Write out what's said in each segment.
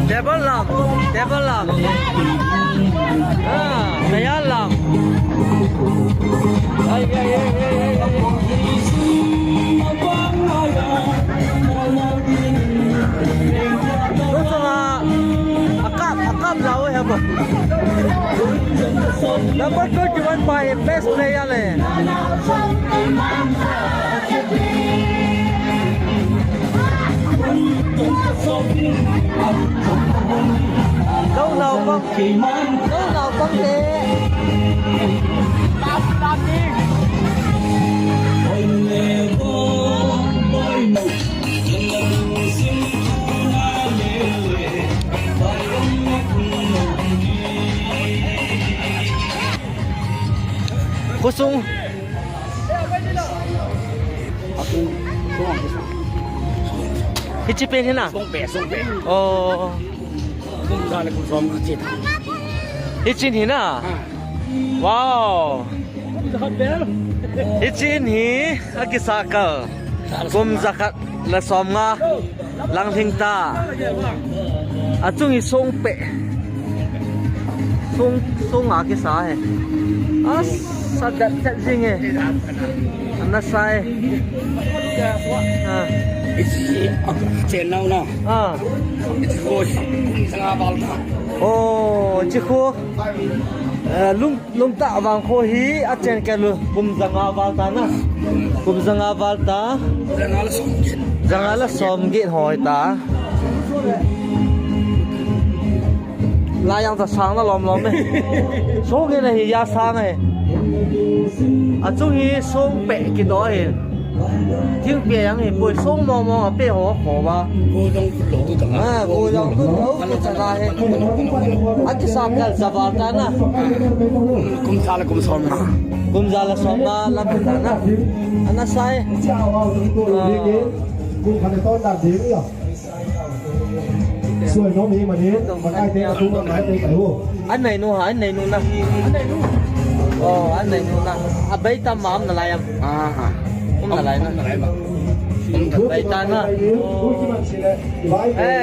Table lamp, table lamp. Ah, kaya lamp. Ay, ay, ay. Gusto nga, akap, akap daw, eh, ako. Number twenty-one pa, eh, best player, eh. Go now, Pang. Go now, Pang. Stop, stop, stop. ຄູສູງ ເຮັດຊິເປັນເຮັດນະ ສົ່ງແປ ສົ່ງແປ ໂອ້ ກຸມຊາ ແລະ ກຸມຊອມ ເຮັດຊິເຮັດນະ ວ້າວ ເຮັດຊິເຮັດ ອາກິສາ ເກີ ກຸມຊາ ແລະ ຊອມງາ ລັງທິງຕາ ອາຈຸງອີ ສົ່ງເປ ສົ່ງ ສົ່ງອາກິສາເຮ ອາ ສະດັດຈັດຈິງເຮ ອານາໄຊ ອາ ເຈນເນົາເນາະ ອາ ໂອ້ ຈິໂຄ ເອີ ລຸງ ລຸງຕະວັງໂຄຮີ ອາເຈນແກລຸ ກຸມຈະງາວາລຕານະ ກຸມຈະງາວາລຕາ ຈະງາລະສອມເກດ ຈະງາລະສອມເກດຫອຍຕາ ລາຍຍັງຕະຊາງນະ ລ້ອມໆເນ ໂຊງເກນະຮີ ຢາຊາງເອ ອາຈຸງຮີ ໂຊງເປະກິນດອຍເອ. ທິງເປຍຫຍັງນີ້ ປ່ວຍສົ່ງມອງໆ ອະເປຫໍຂໍວ່າ ໂກດອງໂລຕຸຕະລາ ເອີ ໂກດອງໂລຕຸຕະລາເຮັດ ອາກິສາກະສະບາຕານະ ກຸມຊາລະກຸມຊອມ ກຸມຊາລະຊອມມາລຳຕານະ ອານາໄຊ ອັນໃນນູຫາ ອັນໃນນູນະ ອໍ ອັນໃນນູນະ ອາໄບຕາມມານະລາຍອາ ອາ ນະລາຍນະ ໄບຕານະ ເອີ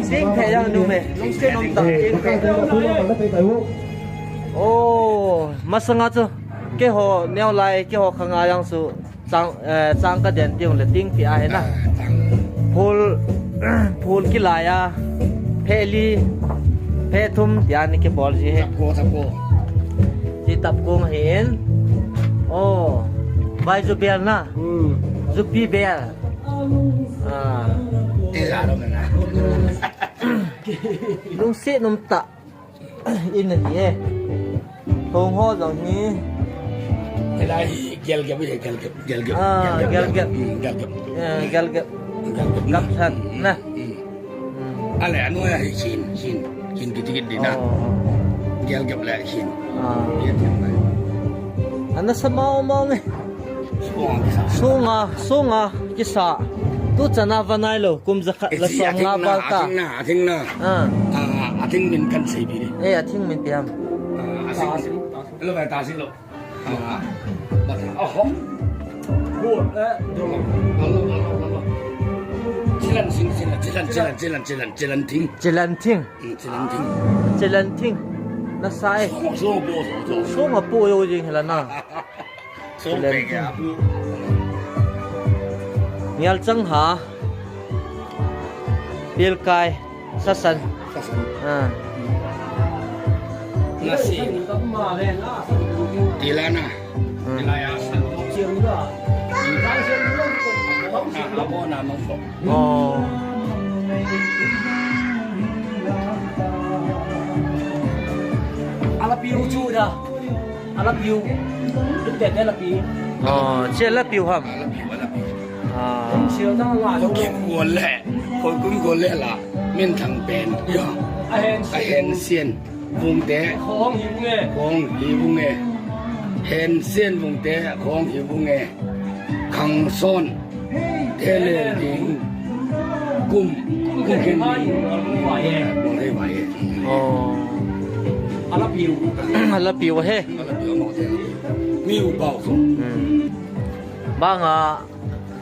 ຊິງແທ້ຍັງດູເມ ລຸງເຊນົມຕາ ຊິງແທ້ ໂອ້ ມາສະຫງັດ ເກໂຮ ແນວໄລ ເກໂຮ ຄັງອາຍັງສຸ ຈ້າງ ເອີ ຈ້າງກະແດນຕິງ ແລະ ຕິງທີ່ອາເຫັນນະ ພູລ ພູລກິລາຍາ ເພລີ ເພທຸມ ທີ່ອານີ້ເກັບບອລຊິເຮັດ ຕັບໂກ ຕັບໂກ ທີ່ຕັບໂກງເຫັນ ໂອ້ ໄວຊູເບລນະ ອືມ ຊູປີເບລ ອາ ເຕລາໂດນນະ ລຸງເຊນົມຕະ Ini ni, eh. Thong ho jong hi. Ela hi, gel gep, gel gep, gel gep. Ah, gel gep. Hmm, gel gep. Eh, gel gep. Gel gep. Gap san, nah. Hmm. Hmm. Ale, anu ya, hi, shin, shin. Shin, kiti, kiti, nah. Oh. Gel gep le, shin. Ah. Iya, tiap, nah. Ana sama omong, eh. ສູງອາ ສູງອາກິສາ ຕຸຈະນາວະນາຍໂລ ກຸມຈະຂະລະສອງງາບາລຕາ ອາທິງນາ ອາທິງນາ ອາ ອາທິງມິນກັນເສບີ ເອ ອາທິງມິນປຽມ ອາ ອາທິງ ລະໄວຕາຊິໂລ ອາ ບັດ ໂອ້ໂຫ ກູດ ເອ ໂດນ ເຈລັນທິງ ເຈລັນ ເຈລັນ ເຈລັນ ເຈລັນ ເຈລັນທິງ ເຈລັນທິງ ອືມ ເຈລັນທິງ ເຈລັນທິງ ນາຊາຍ ໂຊໂປ ໂຊໂປ ໂຊໂປ ໂຊໂປ ໂຊໂປ ງຽລຈັງຫາ ເປຍລກາຍ ສະສັນ ສະສັນ ອາ ນາຊີ ຕີລານາ ອືມ ອາ ອາລາປິວຈູດາ ອາລາປິວ ເປັນແບບແບບອາລາປິວ ອໍ ເຊລາປິວ ອາລາປິວ ອາລາປິວ ອໍ ຄົນກິນກວນແຫຼະ ຄົນກິນກວນແຫຼະລະ ເມັນທັງແປນ ອາເຫັນ ອາເຫັນຊຽນ ວຸງແຕ ຂອງຫິວແງ ຂອງຫິວແງ ເຫັນຊຽນ ວົງແຕ ຂອງຫິວແງ ຄັງຊ້ອນ ເທເລນ ເທເລນ ເທເລນ ກຸມ ກຸມເຂັນ ບໍ່ໄດ້ໄຫວ ອໍ ອາລະປິວ ອາລະປິວເຮ ອາລະປິວ ມີອຸເບົາ ອືມ ບາງອາ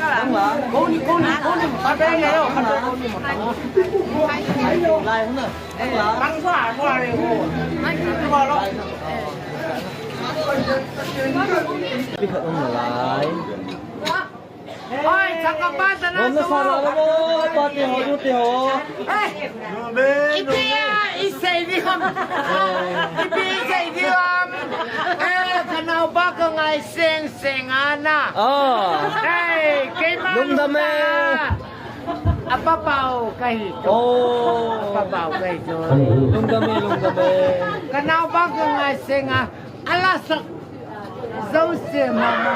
ข้างหลัง โอ้ย สังกะปาตะนะ โอ้ย โซ สาระโม ปาติโห ดูติโห เอ้ย อีเปีย อีเซดิฮัม อีเปีย อีเซดิฮัม เอ้ย ขะເນົາບັກກະໄງ ເຊັງ ເຊັງອານາ ເອີ ເອີຍ ເກມາ ລຸງດາເມ ອາປະເປົາກະຫິໂຕ ໂອ້ ອາປະເປົາກະຫິໂຕ ລຸງດາເມ ລຸງດາເມ ຂະເນົາບັກກະໄງ ເຊັງອາ ອາລາສັກ Zausia mama.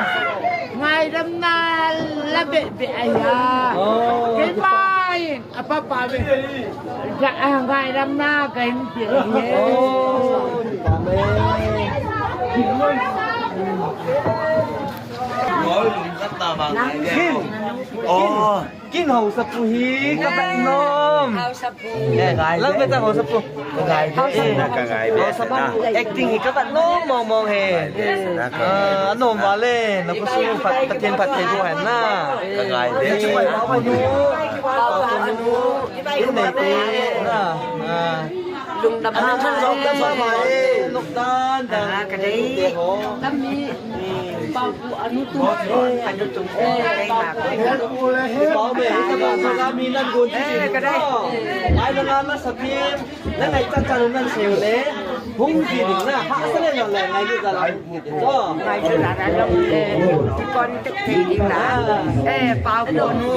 Ngai dam na la be be aya. Ke mai apa pa be. Ga ngai dam na ka hin pe. Oh. ກິນເຮົາສະປູຮີກັບແບບນົມ ເຮົາສະປູ ແລ້ວໄປຕາມເຮົາສະປູ ກະໄງເດ້ ກະໄງເດ້ ແອັກຕິງກັບແບບນົມ ມອງມອງເຫັນ ເອີ ນົມວ່າເລ່ນ ແລ້ວກໍສູ້ພັດ ປະເທນພັດໄທຜູ້ຫັ້ນນະ ກະໄງເດ້ ເອົາໜູ ເອົາໜູ ຢູ່ໃນຕີນະ ອ່າ ລຸງດຳ ອັນນີ້ ມາ ລູກຕານ ອ່າ ກະໄດ້ ກະມີ ປາປູ ອະນຸຕຸງ ອະນຸຕຸງ ເອີ ໄດ້ມາ ເອີ ກະໄດ້ ໄປລະງານມາສະພີມ ແລະ ໃນຈັດຈັນນັ້ນເຊວເລ ຫົງດີນະ ພະສະເລນອນແລນ ໃນຢູ່ຕະຫຼາດ ກໍ ໃນຕະຫຼາດນັ້ນ ເອີ ກ່ອນຈະເທດີນະ ເອີ ປາປູ ອະນຸ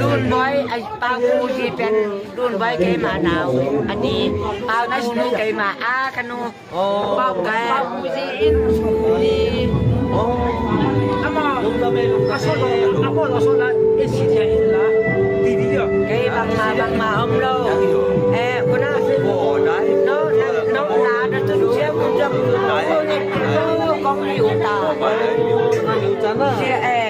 ລຸນບອຍ ອາ ປາປູທີ່ເປັນລຸນບອຍໄກມານາວ ອັນນີ້ປາປູ ອະນຸໄກມາ ອາ ກະນຸ Pau, pau kuzi in suli. Oh. Ama, asolo, apo asolo, esidi ila, tidiyo. Kay bang ma, bang ma, omlo. Eh, kuna. No, no, na, na, tu siya, kung siya, kung siya, kung siya, kung siya, eh.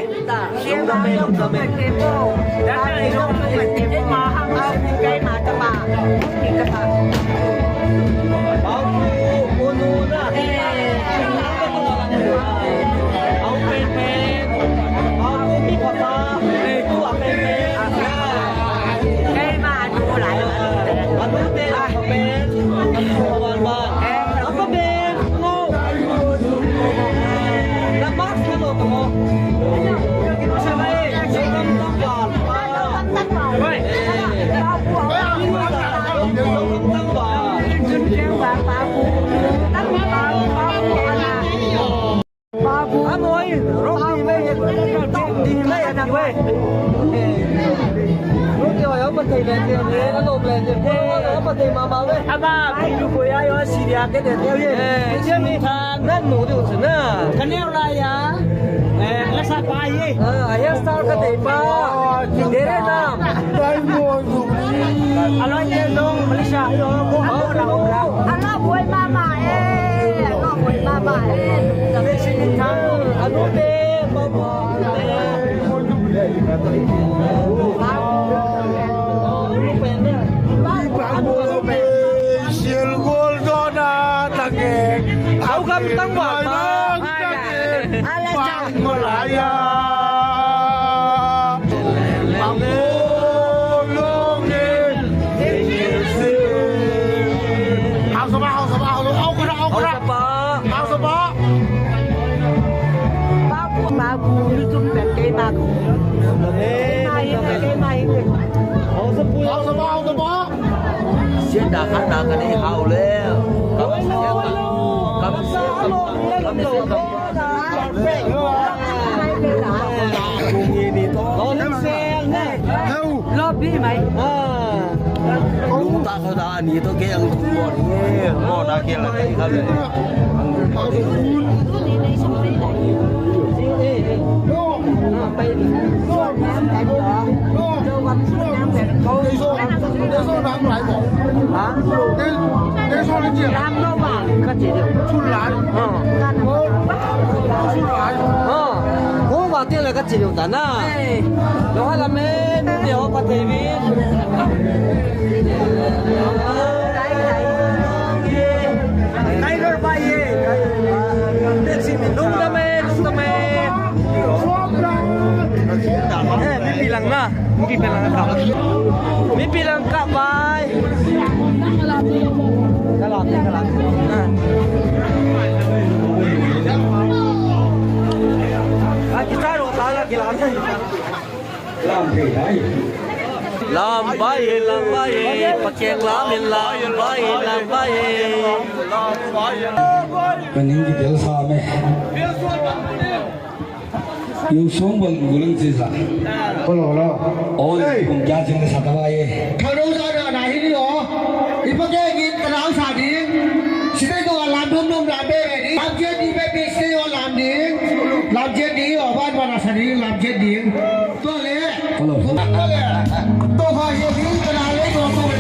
ກຳລັງກັບ ມີປີລັງກາບາຍ ກະລອດ ກະລອດ ອ່າ ອ່າ ກິນຊາໂດຕາລະກິລາ ລຳເພໄດ້ ລຳໄປ ລຳໄປ ປາແກງລຳເຫັນລຳໄປ ລຳໄປ ວັນນີ້ກິນເບຍຊາແມ່ Yusung bang guling sisa. Kolo, kolo. Oh, hey. Kum ja sing sa ta ba ye. Khalo sa na na hi ni o. Ipa ke ni ta na sa di. Sine do lam dum dum lam be ni. Lam je di be be sine o lam di. Lam je di o ban ban sa di lam je di. To le. Kolo. To le. To ha ye ni ta na le ko ko le.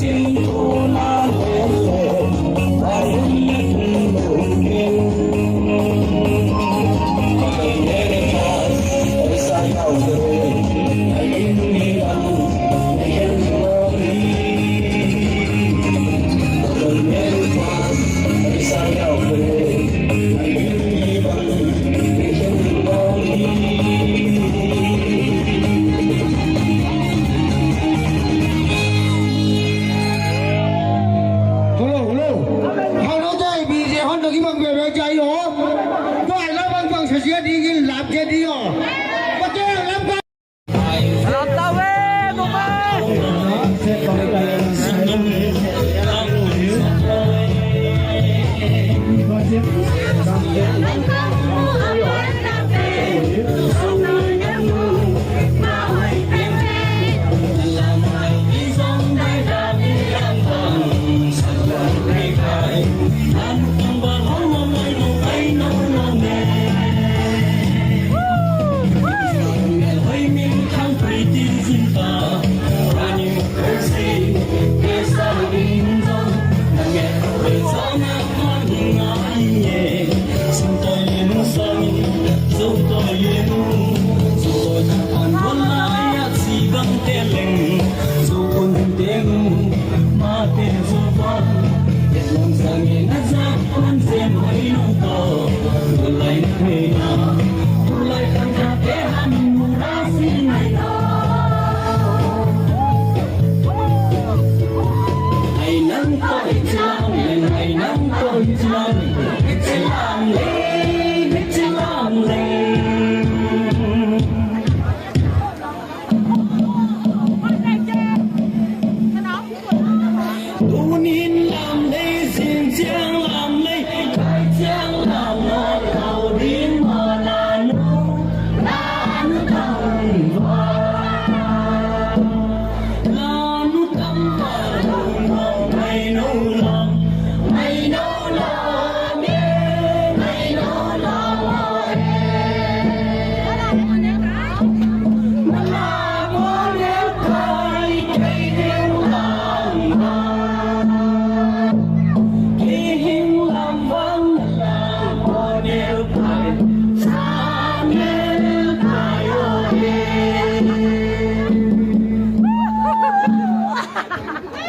Hello, hello. Hello, jai, B J Honda ki bang bebe jai ho. To ala bang bang sasia di gin lap jadi ho. Pake lap. Salam tawe, Bupati.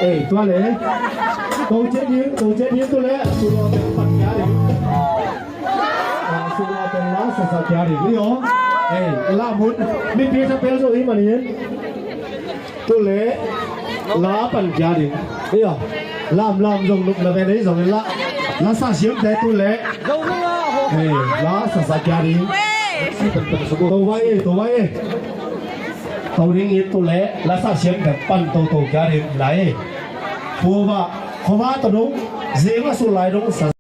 Ê, tua le. Tô chết hiến, tô chết hiến tu le. Su lo teng pan kia đi. A, su lo teng la sa sa kia đi. Ê, la mut. Mi pi sa pel so i mani. Tu le. La pan kia đi. Ê, lam lam zong nuk na ve nei zong la. La sa siam te tu le. Ê, la sa sa kia đi. Tô vai, tô vai. Tau ring it tu le, la sa siam kan pan tau tau kia ring lai. Pua va, kho va tau dong, zeng la su lai dong sa.